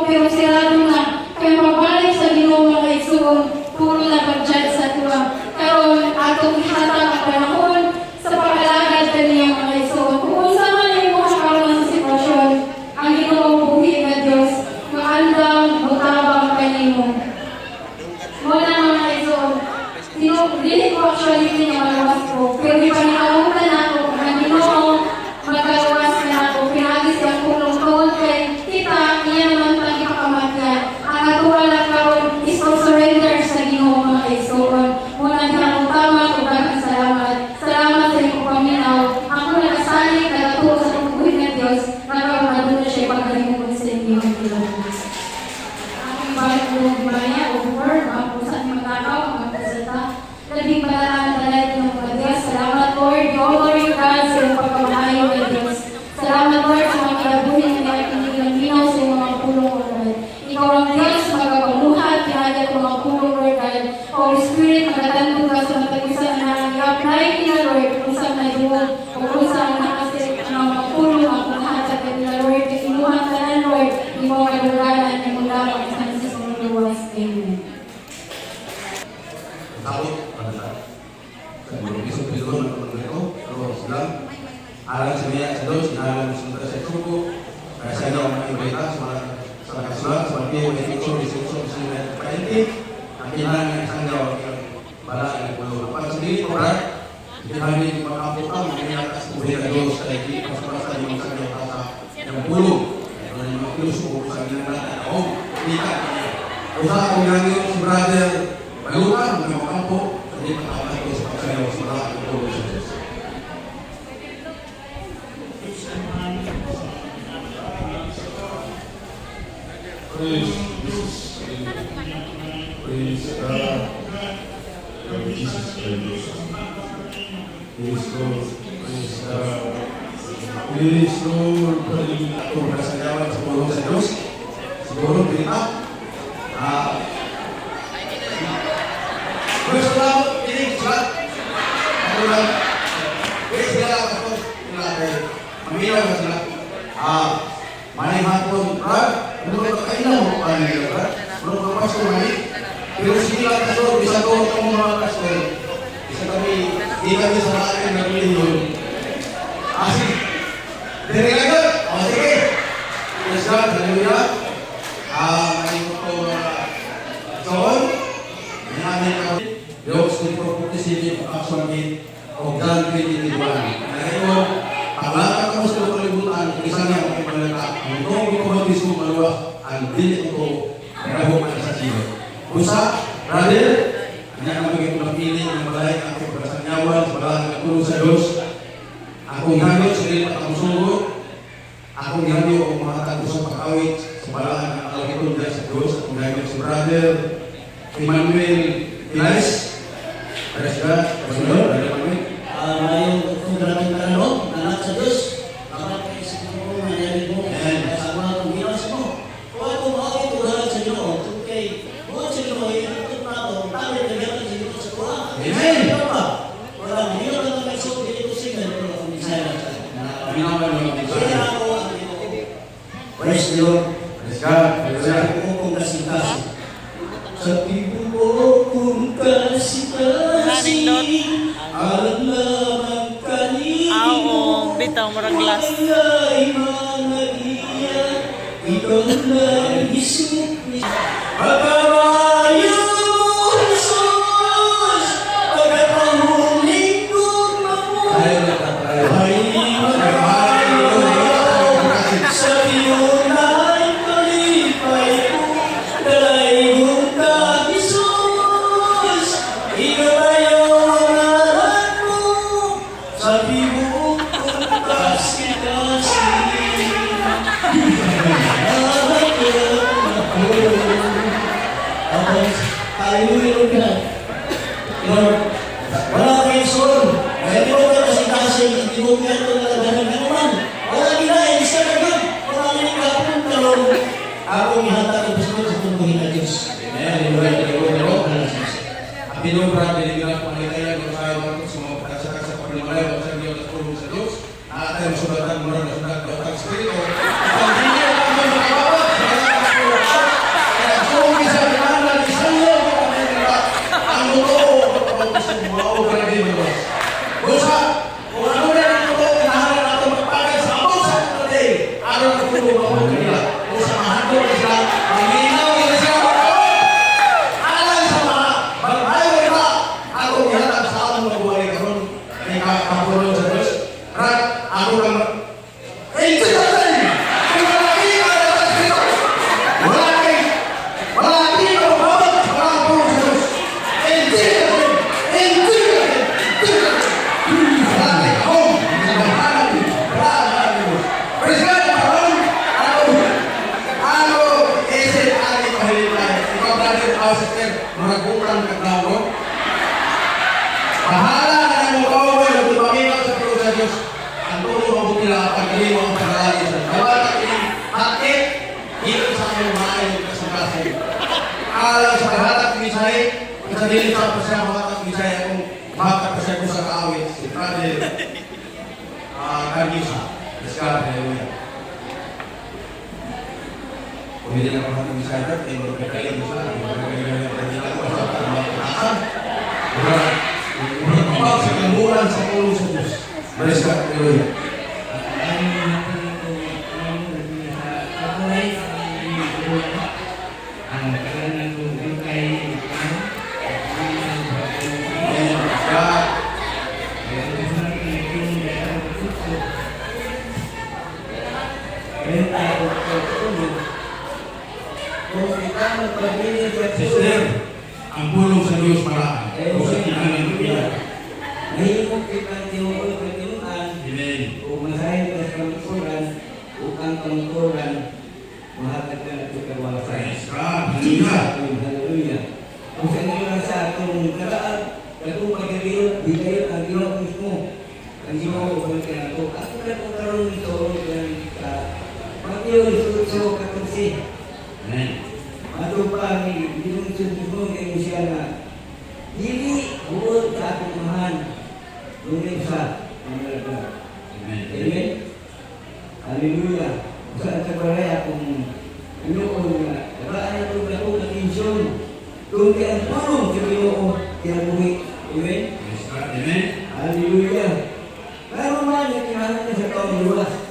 Pero sirado na. Kaya pagbalik sa Ginoo, mga igsoon, puro na pag-judge sa tuwa. Karon atong ihatag ang panahon sa pag-alagad kaniya, mga igsoon. Kung unsa man ang imong karon sa sitwasyon, ang Ginoo buhi nga Dios, maandam mutabang kanimo. Mao na, mga igsoon. Sino, dili ko actually nga magawas ko, pero ipanihamutan nako ang Ginoo magawas na ako pinaagi sa pulong, tungod kay kita iya naman tang ipakamatyan. Ang atuwa lang karon is to surrender sa Ginoo, mga igsoon. Mao na akong tama ug daghang salamat. Salamat sa imong paminaw. Ako nagasalig, nagatuo sa buhi nga Dios na karon aduna siya paghimuon sa inyong Ginoo. Akong balik ko Maya over ang pusa ni Matakaw ang magpresenta. Labing balaan dalay ng mga Diyos. Salamat, Lord. We honor you, God, sa iyong pagkamaayo nga Diyos. Salamat, Lord, sa mga kinabuhi nga nakikinig ng minaw sa iyong mga pulong, Lord God. Ikaw ang Diyos, magapamuhat, pinagi at mga pulong, Lord God. Holy Spirit, magatandog ka sa matag usa na i-apply nila, Lord, kung saan na duol, o kung saan nakasir ang mga pulong ang hatag kanila, Lord. Imuha tanan, Lord, imong kadungganan, imong lamang sa Jesus mong luwas. Amen. Takot, ano siya? Sa mga pilon ng mga ito, pero sila, alang sa niya sa Diyos, inalang sa sa suko, kaya sa inyo ang mga ibalita sa mga sulat, sa Mateo 18, 18, 19, 20, ang kailangan isang daw ang balaan ng pulo. Kapag sa dili ko, Brad, hindi namin mag-ampo ka, mga sa buhay ng Diyos, kaya di pas-pasan yung sa inyo sa yung pulo. Kaya yung mga Diyos ko sa inyo na ako, kita. Usa akong nangyo si Brother Balutan, mga makampo, hindi matawag ko sa pagsayaw sa balaan ng pulo sa Diyos. Peace and honor. Praise Jesus. Praise God. Jesus Christ. Praise Lord. Praise God. Praise Lord. Hallelujah. Kung kasayawan sa pulong sa Diyos, siguro kita, Praise the Lord, pinig sila. Ano lang, praise sila, pastor, sila kay, maminaw na sila. Maning hapon, Brad, ano ba kailan mo pa nila, Brad? Ano ba pastor, mani? Pero sila, pastor, bisa ko ang mga pastor, bisa kami, di kami sa akin na relihiyon. Sige. Dire ka doon. O, sige. Praise God, hallelujah. Maning ko, John, namin ang Diyos 24:47 actual 8 o John 3:21. Ngayon, paglakat ka mo sa kalibutan, isa niya ang ibalata. Ang itong ipabautismo maluwas, ang dili ito, pero man sa silo. Usa, brother, anya ka maging napili ng balay ang akong pagkasanyawan sa balaan ng tulong sa Diyos. Akong hangyo sa dili pagkamusugot. Akong hangyo ang mahatag ko sa pag-awit sa balaan ng kalagiton dyan sa Diyos. Akong hangyo si Brother Emmanuel Pilares. Praise God. Praise the Lord. Brother Emmanuel. Mayong kung grabe tanon, anak sa Diyos, ako kay sa Ginoo, manayari mo, Amen. sa mga kung ginawa sa mo. Kung ako maawit o galat sa Ginoo, kay buhat sa Ginoo, inutot na ako, tawid na gyapon sa Ginoo sa tuwa. Amen. Ano ba? Wala, hindi ko lang may suot, dili ko signal, pero ako mensahe lang sa Minaman mo ang Kaya ako ang Ginoo. Praise the Lord. Praise God. Sa Hallelujah. tibuok kong kasing-kasing. Sa tibuok kong kasing-kasing, alam lamang kanimo. Ah, oo, bitaw, murag glass. Walay mga iya, ikaw lang, Jesus Cristo. Pagkamayo mo, Jesus, pagkatahong lingkod mo, ay magayo sa iyong ay kalipay ko, dalaygon ka, Jesus, ikaw ay ang ngalan mo, sa tibuok kong kasing-kasing. Tapos, hallelujah, Lord God. Lord, wala kay Sol. Kaya di mo ka kasing-kasing, hindi mo kaya ito nalaganan ka naman. Wala gina, isa ka yun. Wala rin kapon karon. Ako ihatag ang gusto sa tungkulin ng Diyos. Amen. Hallelujah. Hallelujah. Ang pinubra, binigyan ko ang ligaya ng tayo sa mga pagkasaka sa paglimalayo sa Diyos at tulong sa Diyos. At tayo masulatan mo rin nasulat ng Espiritu. Ang hindi na kami makabawat sa mga Alang sa paghatag mensahe, sa dili sa siya mahatag mensahe, akong mahatag pa siya ko sa kaawit, si Brother Carlisa. Praise God, hallelujah. Kung hindi na ako hatag mensahe, ay magkakalim sa magkakalim ko sa mga murag sa kamulan sa pulong sa Diyos. Praise God, hallelujah. Ang natin ito, ang kabuhay ang kailangan ko kay Amen. Praise God. Kung ikaw magpabilin sa Sister, ang pulong sa Diyos maraan. Kung sa kinahanglan ko. Nahimong kita tinuod ng tinuan, Amen. o masahin ka sa kamaturan, o ang kamaturan, mahatag ka na ito kawasan. Praise God. Hallelujah. Hallelujah. Kung sa inyo lang sa atong karaag, katong pagkariyo, bigayo ang Ginoo mismo. Ang Ginoo uban kanato. Ato na kung karon ito, sa Mateo 18:14. Amen. Ato pa ni Ginoong Jesus mismo kay siya na dili buot sa akong amahan ngunit sa mga. Amen. Amen. Hallelujah. Sa sa balay akong Ginoo nga dabaan na itong dakong atensyon. Kung kay ang pulong sa Ginoo kinabuhi. Amen. Praise God. Amen. Hallelujah. Pero man, kinahanglan sa taong luwas.